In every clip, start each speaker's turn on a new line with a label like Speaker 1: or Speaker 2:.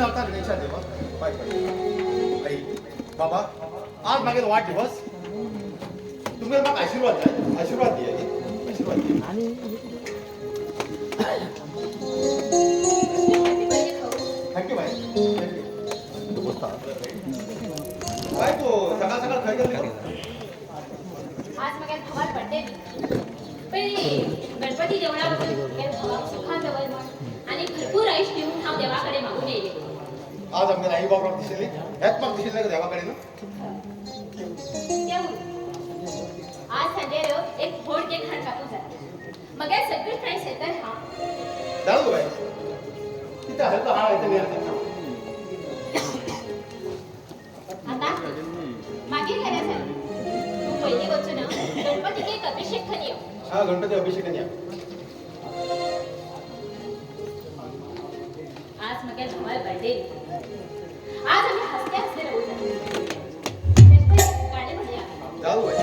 Speaker 1: आता गणेशा देवा. बाय बाय. आई बाबा, आज मागीर वाढदिवस, तुमगे म्हाका आशीर्वाद जाय. आशीर्वाद दी आई, आशीर्वाद दी. Thank you bye, thank you. बाय, तू सकाळ सकाळ खंय गेली?
Speaker 2: आज मग भावार बड्डे. पयलीं गणपती देवळा वचून म्हगे भावाक सुखान दवर म्हण आनी भरपूर आयुश दिवन हांव देवा कडेन मागून येयलें.
Speaker 1: आज आमगे आई बाबाक दिशिल्ली, हेच म्हाका दिशिल्लें देवा कडेन.
Speaker 2: देवूय आज सांजेर एक व्हड केक हाडून कापूं जाय. मगे सगळीं फ्रेंड्स येतात हा.
Speaker 1: जाणू बाय, तिथे आहे तो हा येते.
Speaker 2: आता मागीर घरा जालें. तूं पयलीं वचून गणपतीक एक अभिशेक खरी यो.
Speaker 1: हा, गणपती अभिषेक या.
Speaker 2: आज मगे भावार बर्थडे. आज आमी हसते हसते राहू जाय. गाणें म्हणया.
Speaker 1: जाणू बाय.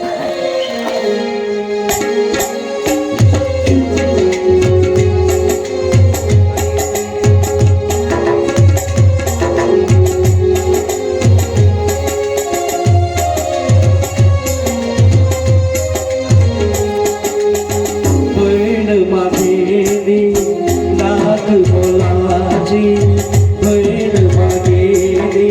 Speaker 3: भयण मागेली लाख मोलाची, भयण मागेली.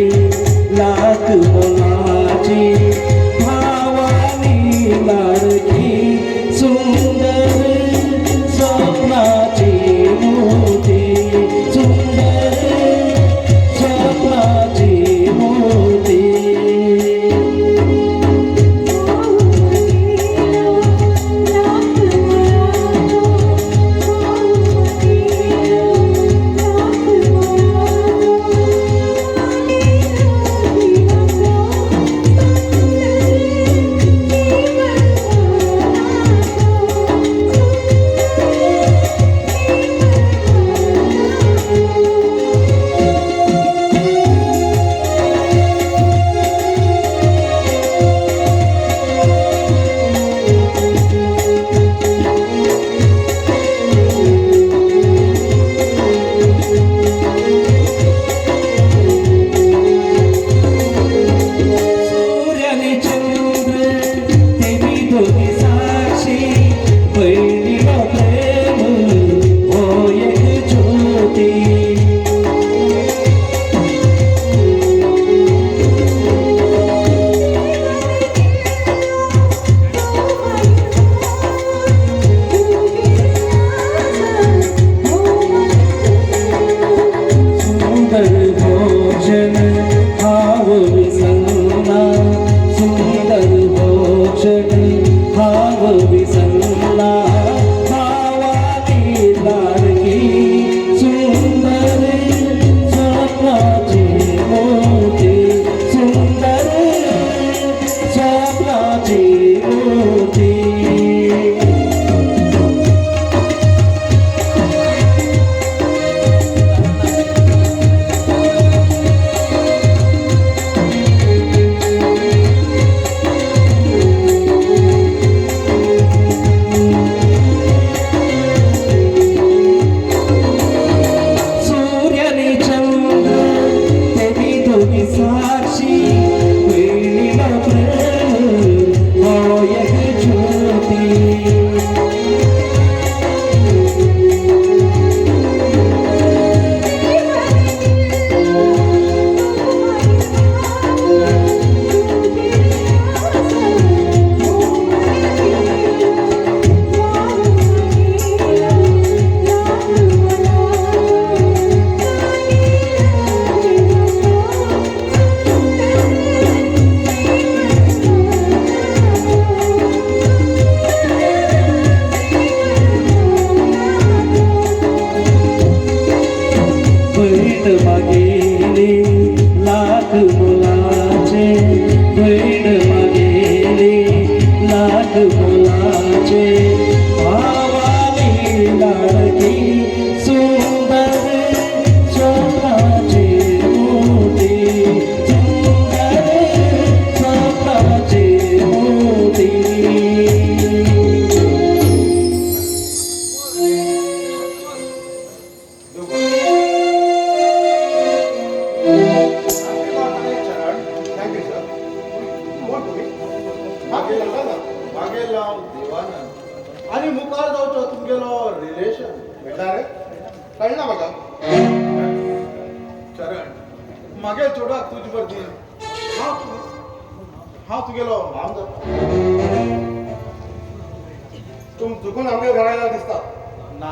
Speaker 1: म्हटल्यार कळना म्हाका. चरण मागेल चेडवाक तुजे बरदी हांव तुगेलो माम जाता. तूं चुकून आमगे घरा येयला दिसता. ना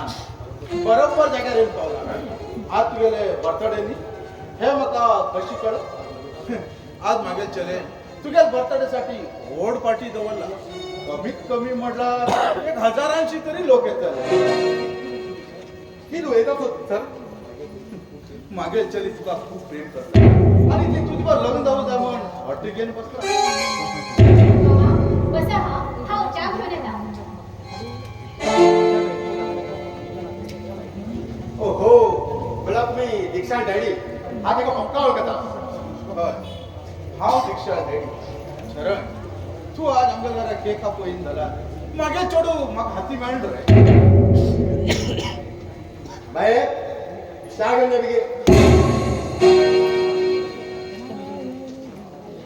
Speaker 1: बरोबर जाग्यार येवन पावला. आज तुगेले बर्थडे न्ही, हे म्हाका कशी कळ. आज मागेल चले तुगेल बर्थडे साठी व्हड पार्टी दवरला. कमीत कमी म्हटल्यार 1000 तरी लोक येतले. कितें उलयता सर? मागेल चली तुका खूब प्रेम करता आनी ती तुजे बरोबर लग्न जावं जाय म्हण हट्टी घेवन बसला.
Speaker 2: मामा बसा, हा हांव च्या घेवन येता.
Speaker 1: ओहो, म्हळ्यार तुमी दीक्षा डॅडी. हांव ताका पक्का वळखता. हय, हांव दीक्षा डॅडी. शरण, तूं आज आमच्या घरा केक कापून येयन जाल्यार मागे चेडूं म्हाका हाती मेळ्ळें रे. बाये च्या घेवन यो बेगीन.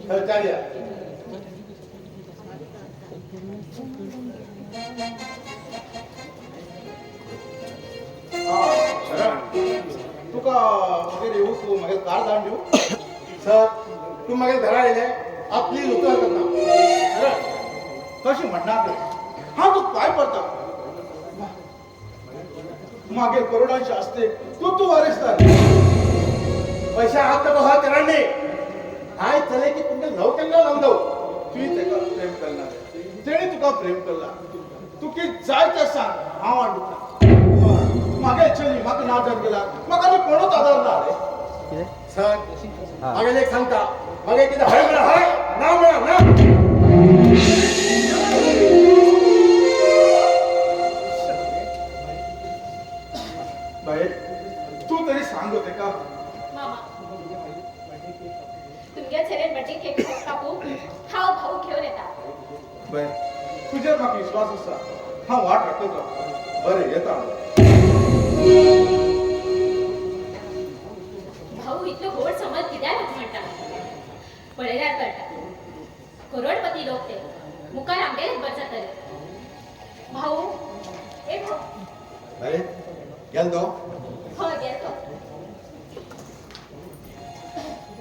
Speaker 1: चल च्या दिया. हा शरण, तुका मागीर येवंक तूं मागीर कार धाडून दिवं? सर, तूं मागीर घरा येयले आपली उतर करता. शरण, तशें म्हणनाक रे, हांव तुका पांय पडटा. मागीर करोडांची आसते तूं तूं वारेसदार. पैसा हात तो हा चरण न्ही. हाय चले की तुमकां लव केन्ना लावन जावं. तुवें ताका प्रेम करना, तेणी तुका प्रेम करला. तूं कितें जाय तें सांग, हांव हाडून दिता. मागे चली म्हाका ना जावन गेला, म्हाका आनी कोणूच आदार ना रे. सर, मागीर एक सांगता, मागीर कितें हय म्हणा हय, ना म्हणा ना. बाये, तूं तरी सांग गो तेका.
Speaker 2: मामा, तुमगे चलेन बर्थडे केक कापूंक हांव भाऊ घेवन येता.
Speaker 1: बाय, तुजेर म्हाका विश्वास आसा. हांव वाट राखत रावता. बरें, येता हांव.
Speaker 2: भाऊ इतलो गोड समज कित्याक म्हणटा, पळयल्यार कळटा करोडपती लोक ते. मुखार आमगेलेच बरें जातलें. भाऊ, ए भाऊ.
Speaker 1: बाये, गेल तो?
Speaker 2: हय, गेल तो.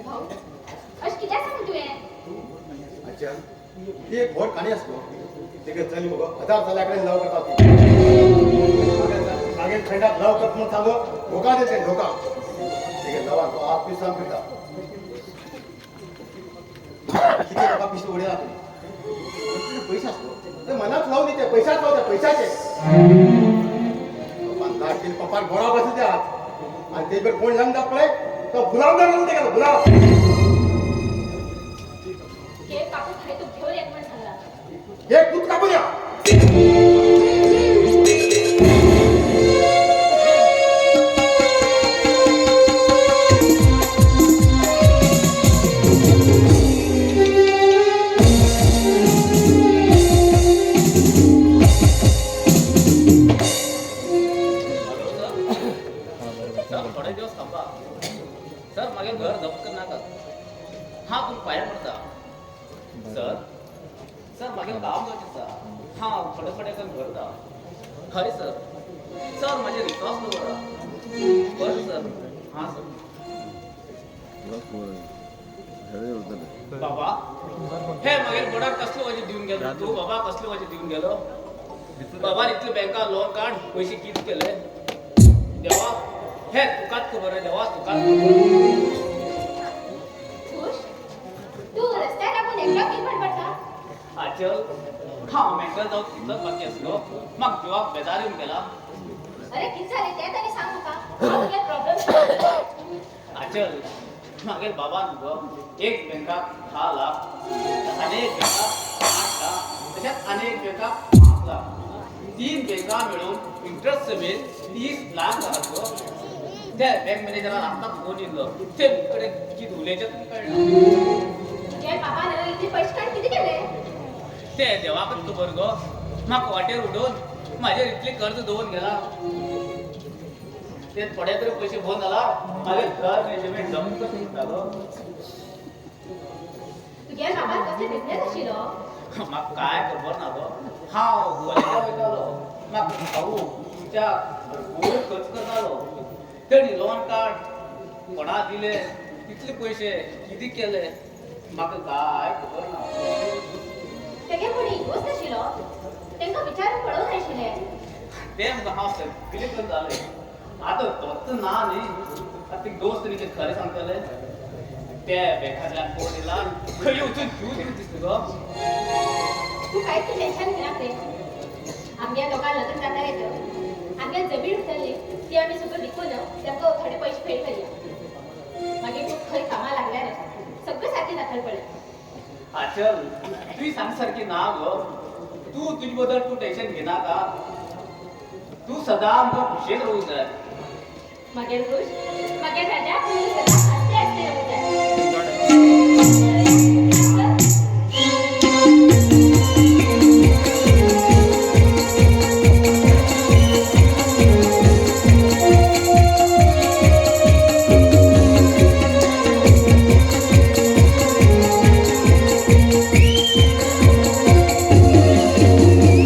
Speaker 2: भाऊ, अशें कित्याक सांगलें तुवें?
Speaker 1: अच्छा, ती एक व्हड काणी आसलो. तेगे चली मगो 1000 चल्या कडेन लव करता ती. मागीर फ्रेंडाक लव करता म्हणून सांगो धोका दिता, धोका. तेगे लवान तो आप पिसान फिरता. कितें म्हाका पिशवी उडयना तुमी. पयशे आसलो ते मनात लव न्ही, ते पैशाच लव, ते पैशाचे. पप्पान लाट पप्पान गोडा बसले ते हात आनी तेजेर कोण लग्न जाता पळय तो गुलाम जालो तेगेलो गुलाम.
Speaker 2: केक कापूंक हांवें तूं घेवन येता म्हण सांगलां.
Speaker 1: एक दूध कापून या.
Speaker 4: हॅलो सर, सर थोडे दिवस थांबा सर. मागे घर जप्त करनाकात. हां, तुमी पांया पडटा सर. सर, मागे काम जावचें आसा. हां, थोडे थोडे करून भरता. हय सर. सर, म्हाजेर विश्वास दवरा. बरें सर. हां सर. बाबा, हे मागीर बोर्डार कसले वजें दिवन गेलो तूं? बाबा, कसले वजें दिवन गेलो बाबा? इतले बँका लोन काड पयशे कितें केले देवा? हे तुकाच खबर आहे देवा, तुकाच खबर.
Speaker 2: खुश, तूं रस्त्यार राबून एकलो कितें बडबडटा?
Speaker 4: आचल, हांव मेंटल जावं तितलोच बाकी आसलो. म्हाका जिवाक बेजार येवन गेला.
Speaker 2: अरे, कितें जालें तें तरी सांग म्हाका. हांव तुगे प्रॉब्लम.
Speaker 4: आचल, मागीर बाबान गो एक बँकाक 10 लाख, आनी एक बँकाक 8 लाख, तशेंच आनी एक बँकाक 5 लाख, 3 बँका मेळून इंट्रस्ट समेत 30 लाख जालात गो. ते बँक मॅनेजरान आत्ताच फोन येयल्लो. ते कडेन कितें उलयचें तुमकां कळना.
Speaker 2: तुगे बाबान इतले पयशे काडून कितें केलें?
Speaker 4: ते देवाकच खबर गो. म्हाका वाटेर उडोवन म्हाजेर इतलें कर्ज दवरून गेला. ते थोडे तरी पयशे भोवन जाला मागीर घर मॅनेजमेंट जप्त कशें जालो.
Speaker 2: तुगे बाबान कसले बिझनेस आशिल्लो?
Speaker 4: म्हाका काय खबर ना गो. हांव कॉलेजाक वयतालो. म्हाका भाऊ तुमच्या भरपूर खर्च करतालो. तेणी लोन कार्ड कोणा दिले, कितले पयशे कितें केले म्हाका काय खबर ना.
Speaker 2: तेगे कोणी दोस्त आशिल्लो तेंका विचारून पळोवंक जाय आशिल्लें.
Speaker 4: तें मुगो हांव सगळें करून जालें. आतां दोस्त ना न्ही, आतां ते दोस्त न्ही ते खरें सांगतले. ते बेकाच्यान कोण येला खंय वचून जीव दिवन दिसता गो.
Speaker 2: तूं कांयच टेन्शन घेनाक रे. आमगे लोकांक लग्न जाता रे तर आमगे जमीन उरतली ती आमी सगळं विकून तांकां थोडे पयशे फेड करया. मागीर तूं खंय कामां लागल्या रे सगळें सारकें जातलें पळय.
Speaker 4: आचल तुवें सांग सारकी ना गो. तूं तुजे बद्दल तूं टेन्शन घेनाका. तूं सदां आमकां खुशयेन रावूंक जाय.
Speaker 2: मागीर खुश मागीर राजा तूं सदां हांसते हांसते रावूंक जाय.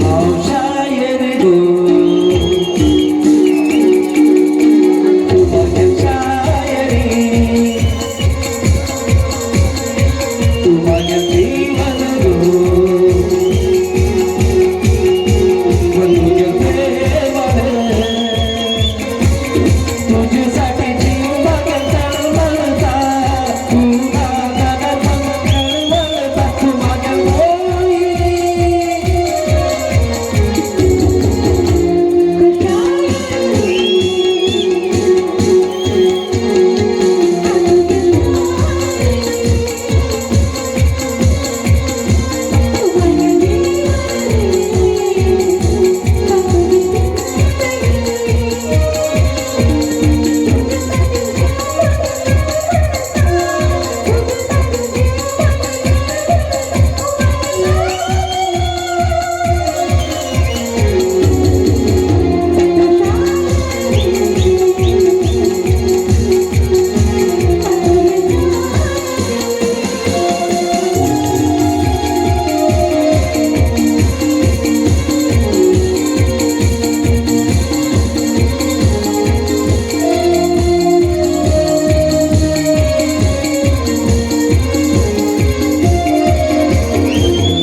Speaker 3: हांव शायर गो, तूं म्हागे शायरी, तूं म्हागे जीवन गो, तुगे प्रेम रे, तुझ्यासाठी जीव म्हागे तळमळता, तूं म्हाका तळमळता, तूं म्हागे मोगी.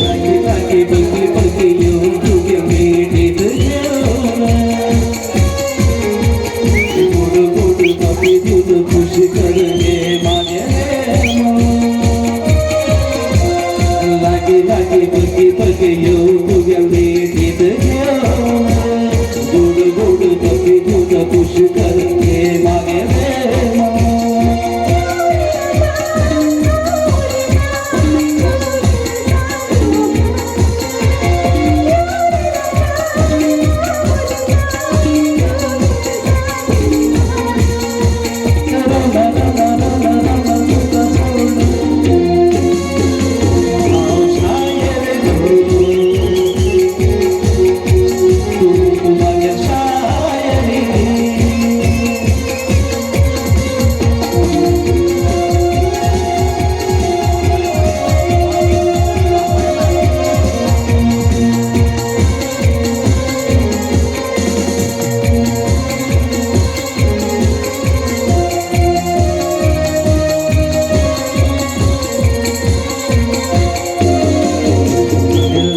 Speaker 3: लागी लागी बगी बगी येऊन तुगे भेटीत घेऊन, गोड गोड कपी दूध खुश करणे मागे. लागी लागी बगी बगी येऊन तुगे भेटीत घेऊन, गोड गोड कपी दूध खुश करणे मागे.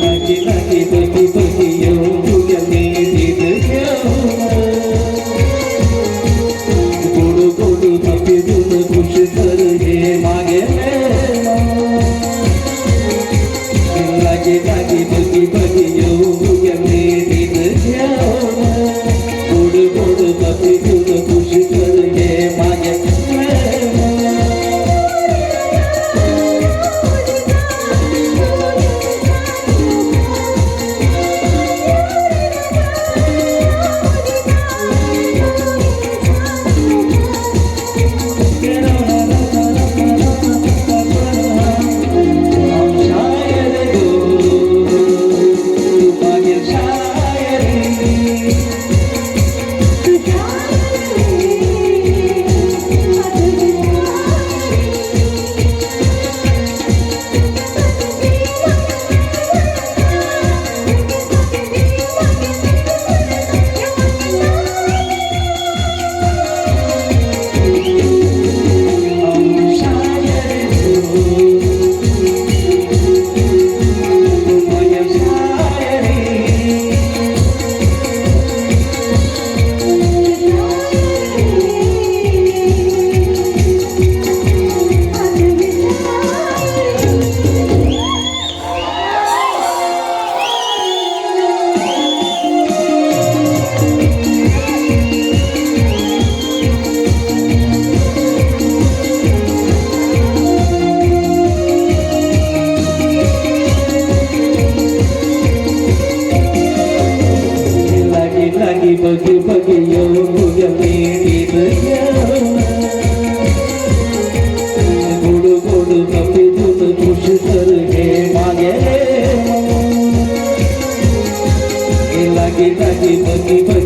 Speaker 3: लागी लागी बगी बगी येऊन तुझ्या मेहंदीत घेऊन, गोड गोड पपी दूध खुश कर हे मागे. लागी लागी बगी बगी येऊन तुझ्या मेहंदीत घेऊन, गोड गोड पपी दूध खुश कर हे मागे. शायर गो, तूं मागे शायरी.
Speaker 2: तुझ्या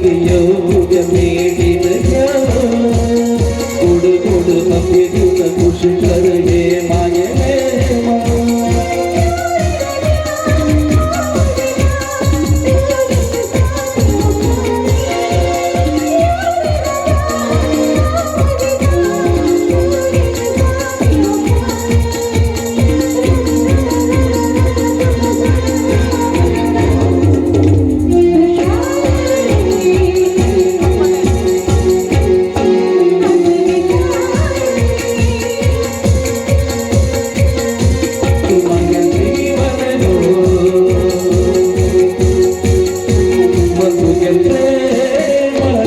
Speaker 3: लागी येऊ मेडीन घेवन गोड गोड पप्पी दिवन खुश कर ये माये मेहमान. तू मागे जीवन रो मधुके प्रेम रो.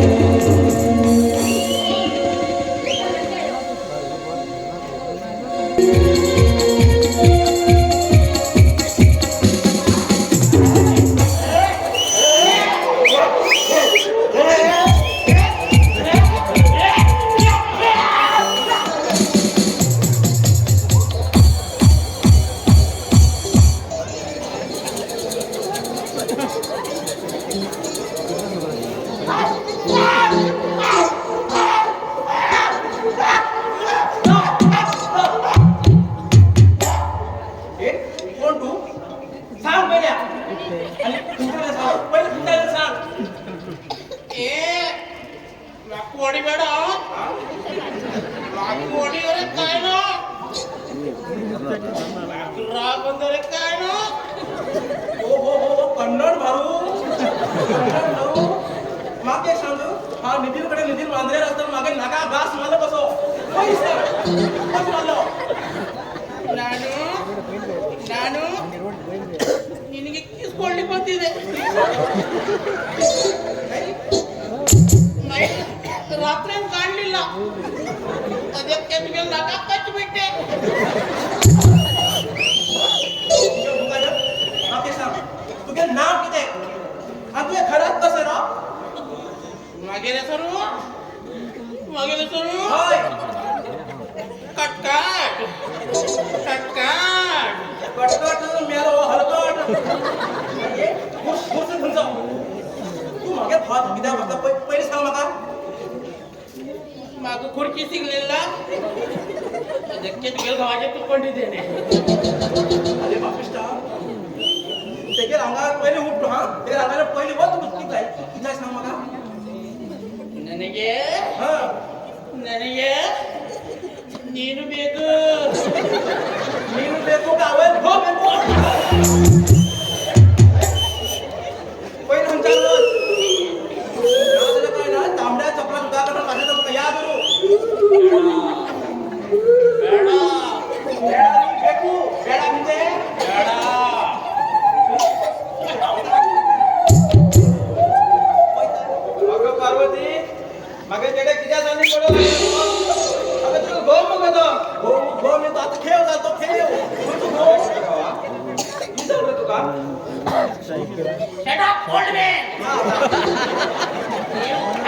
Speaker 5: ए, कोण तू? सांग पहिल्या आणि तुमच्याकडे सांग पहिले, तुमच्याकडे सांग.
Speaker 6: ए नाकवाडी मॅडम, नाकवाडी, अरे काय ना राग, अरे काय ना.
Speaker 5: हो हो हो हो, कन्नड भाऊ, कन्नड भाऊ, मागे सांग. हा नितीन कडे, नितीन मांजरे असताना मागे नाका घास मारलो कसो? पैसा कसं मारलो?
Speaker 6: ನಾನು ನಾನು ನಿನಗೆ ಕಿಸ್ ಕೊಡ್ಲಿಕ್ಕೆ ಬಂದಿದೆ. ರಾತ್ರಿ ಕಾಣ್ಲಿಲ್ಲ, ಅದಕ್ಕೆ ನಿಮಗೆ ನಗ ಕಚ್ಚಿಬಿಟ್ಟೆ.
Speaker 5: मागे सांग, तुगे नाव कितें आणि तुवें घरात कसं रो?
Speaker 6: मागेले ಹೆಸರು, मागेले ಹೆಸರು
Speaker 5: हय.
Speaker 6: कटकट कटकट.
Speaker 5: कटकट मेलो हलकट. घुस घुस खंयचो तू? मागे भात कित्याक वता पयलीं सांग म्हाका.
Speaker 6: माग खुर्ची ಸಿಗ್ಲಿಲ್ಲ, ಅದಕ್ಕೆ तुगे घावाचे तुಕೊಂಡಿದ್ದೇನೆ.
Speaker 5: अरे बापिश्टा, तेगेर हांगा पयलीं उठ हा, तेगेर हांगा पयलीं वच तूं. कितें कितें सांग म्हाका.
Speaker 6: ನನಗೆ
Speaker 5: हा.
Speaker 6: ನನಗೆ ನೀನು ಬೇಕು.
Speaker 5: ನೀನು ಬೇಕು का आवय घो ಬೇಕು? पयलीं खंयच्यान वच, नाजाल्यार काय ना तांबड्या चपला सुद्दां कडून काडटा तुका, याद उरूं.
Speaker 6: ಬೇಡ.
Speaker 5: ಬೇಡ ನೀ ಬೇಕು, ಬೇಡ म्हणजे.
Speaker 6: ಬೇಡ.
Speaker 5: अगं पार्वती, मागे चेड्या कित्या जाणी पडो. अगं तुका घो मगो तो घो घो मी तो आता खेळ जातो खेळ तू घो की जाऊ रे तुका.
Speaker 6: Shut up, old man.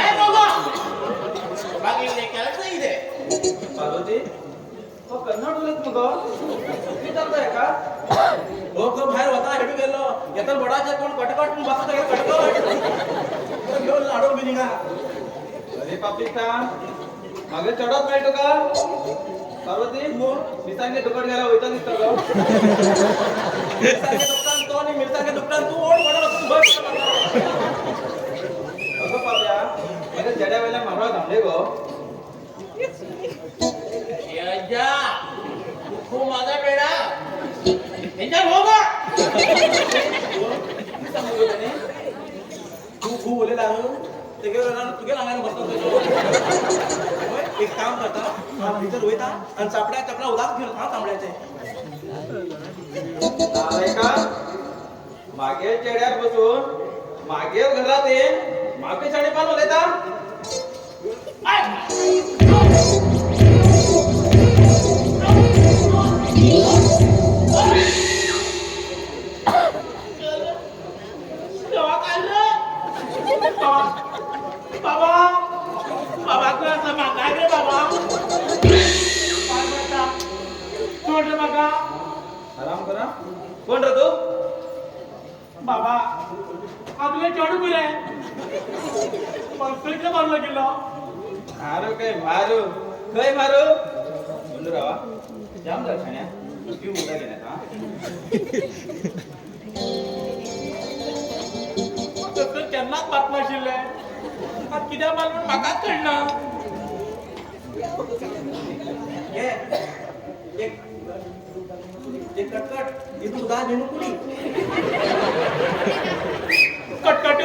Speaker 6: ನೀವು ಹೋಗೋ ಬಾಗಿಲಿನ ಕೆಲಸ ಇದೆ.
Speaker 5: पार्वती, हो कन्नड उलयत मगो, कितें जाता हेका? हो गो भायर वता हेडू गेल्लो, येतना बडाचे कोण कटकट पूण बसता तेका कटकट घेवन हाडून बी हिंगा.
Speaker 7: अरे पापिस्ता, मागे चडत मेळटा तुका. पार्वती, मिरसांगे दुकान गेला वयता दिसता गो.
Speaker 5: मिरसांगे दुकान तो आनी मिरसांगे दुकान तूं ओड कोणा वचून भंय पडटा म्हाका.
Speaker 7: अगो पाप्या, मागे चेड्या वयल्यान म्हारवा धांवले गो.
Speaker 6: ಏ ಅಜ್ಜ, ಉಪ್ಪು ಮಾತಾಡಬೇಡ, ಎಂಜಾರ್ ಹೋಗೋ.
Speaker 5: सांगू गो तेणी तूं खूब उलयला तेगे तुगे हांगा बसता तेजो. एक काम करता, हांव भितर वयता आनी चापड्या चपला उदक घेवन हांव तांबड्याचें.
Speaker 7: नालायका, मागेर चेड्यार बसून मागेर घरात येन मागे शाणेपण उलयता.
Speaker 6: बाबा, बाबा, असं मागाय रे बाबा, पाय पडटा, सोड रे म्हाका.
Speaker 7: आराम करा. कोण रे तू?
Speaker 6: बाबा हांव तुगे चेडूं मरे पल्सर कितें मारू लागिल्लो
Speaker 7: मारू काय मारू खंय मारू बंदू रावा जाम जाल शाण्या पिऊ उदा घेण्यात हा
Speaker 6: तसं केन्नाच मारत नाशिल्लें आतां कित्याक मारलें म्हूण म्हाकाच कळना
Speaker 5: घे एक एक कटकट एक उदा घेऊन कुडी
Speaker 6: कटकट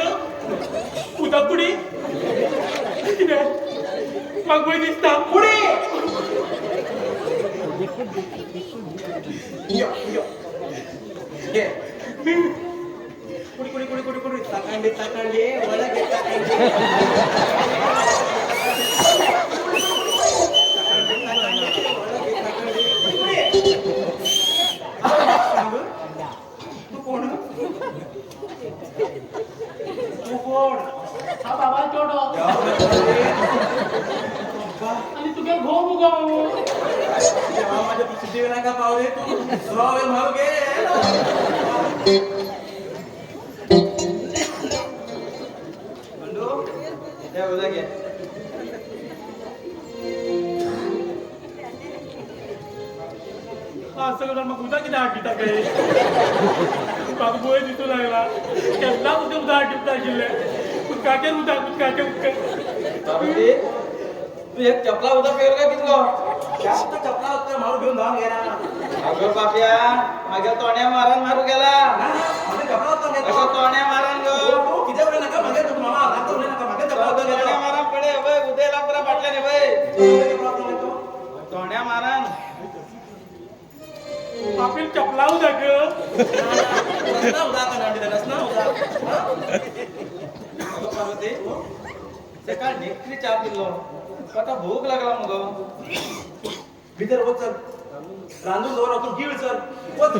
Speaker 6: उदक कुडी कितें म्हाका भंय दिसता
Speaker 5: कुडी यो यो घे कुडी कुडी कुडी कुडी कुडी ताकांडे ताकांडे ಒಳಗೆ ತಾಕಂಡೆ ಒಳಗೆ ತಾಕಂಡೆ कुडी तू कोण तू कोण
Speaker 6: हा बाबा चेडो आनी तुगे घोव मुगो
Speaker 5: देवा माझ्या सिद्धिविनायका पावले तू सुरावेल मारू गे
Speaker 7: बंडू त्या उदा घे
Speaker 6: हा सगळं म्हाका उदक कितें हाडटा काय म्हाका भंय दिसूंक लागला केन्नाच उदक उदक हाडटा आशिल्लें उदकाचेर उदक उदकाचेर उदक
Speaker 7: पार्वती तू एक चपला उदक पेल काय कितलो
Speaker 5: जास्त चपला होता मारू घेऊन धावून गेला
Speaker 7: अगं पाप्या मागे तोंड्या मारान मारू गेला
Speaker 5: ना ना माझ्या चपला होता
Speaker 7: असं तोंड्या मारान गो
Speaker 5: तू किती उरे नका मागे तू मामा आता उरे नका मागे चपला होता
Speaker 7: तोंड्या
Speaker 5: गेला
Speaker 7: मारान पडे वय उद्याला पुरा फाटल्याने वय
Speaker 5: चपला होता तो
Speaker 7: तोंड्या मारान
Speaker 6: पापील चपला उदक
Speaker 5: रस्ता उदा का नाडी रस्ता उदा
Speaker 7: अगं पार्वती सकाळ नेकरी चा पिल्लो आता भूक लागला मुगो
Speaker 5: भितर वच चल रांदून दवर तू गिळ चल वच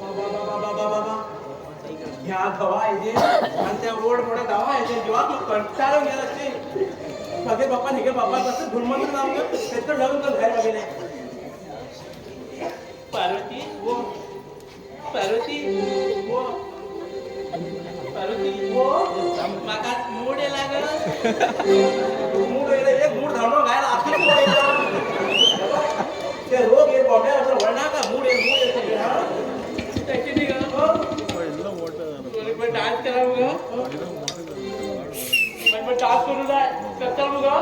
Speaker 5: बाबा बाबा बाबा बाबा ह्या घवा येते आणि त्या रोड मोठ्या धावा येते जीवाक कंटाळून गेला असे मागे बाप्पा निघे बाप्पा कसं धुलमंत्र नाव त्याचं लग्न कर बाहेर मागेले
Speaker 6: पार्वती वो पार्वती वो पार्वती वो म्हाका मूड येयला ग
Speaker 5: मूड येयला एक मूड धावणं गायला आखी मूड येयला ते रोग एक बॉम्बे असं वळणार का मूड येईल मूड येईल हा
Speaker 6: तशें न्ही ग डान्स करा मुगो मागीर डान्स करूं जाय करता मुगो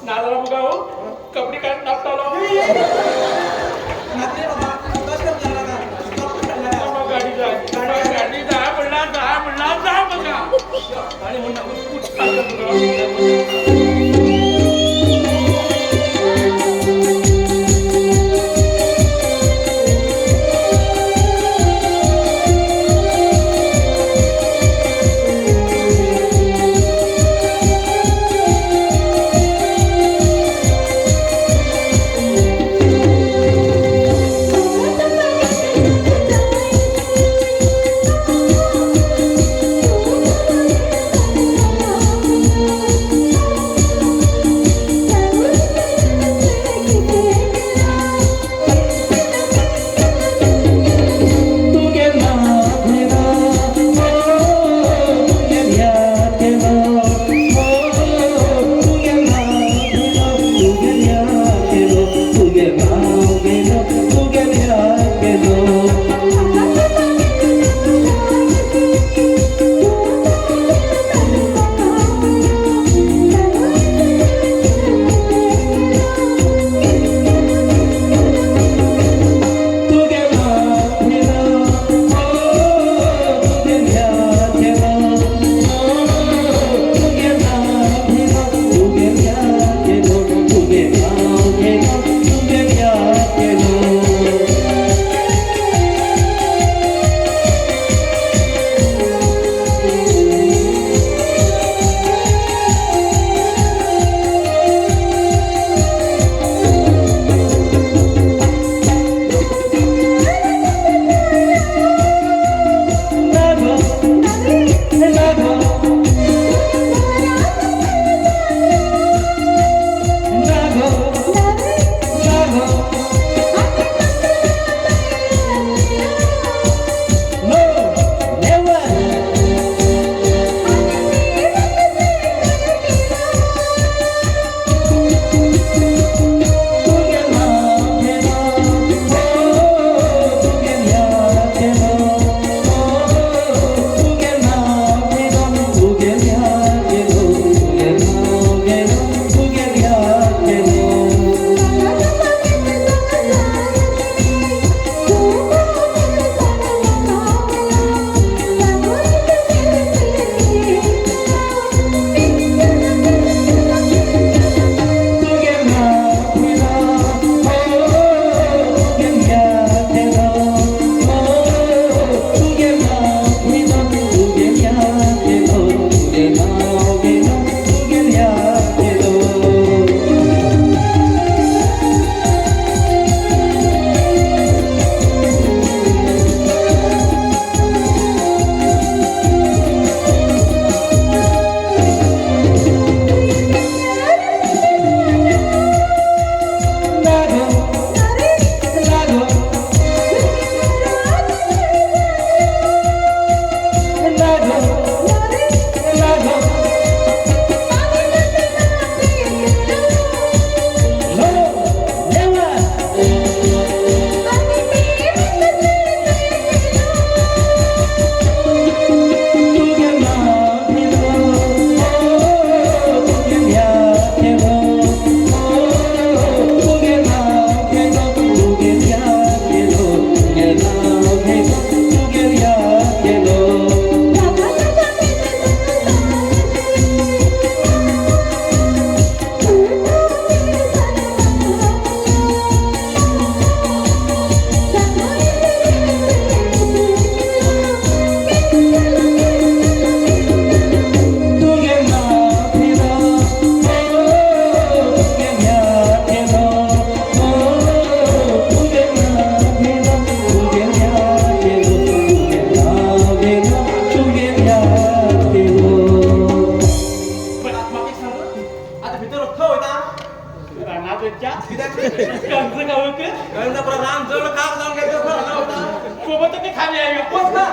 Speaker 6: नाजाल्यार मुगो हांव कपडे काडून नाचतालो
Speaker 5: नाचले बाबा कसं करणार का
Speaker 6: म्हाका गाडी जाय म्हाका गाडी जाय म्हणल्यार जाय म्हणल्यार जाय म्हाका
Speaker 5: आणि म्हणून
Speaker 6: उठता मुगो
Speaker 5: Thank
Speaker 6: लज्जा.
Speaker 5: कित्याक?
Speaker 6: कंस गावक.
Speaker 5: कंस पुरा रान जड काग जावन गेलो तो हांगा वता.
Speaker 6: सोबत ते खाली आयो.
Speaker 5: वच ना.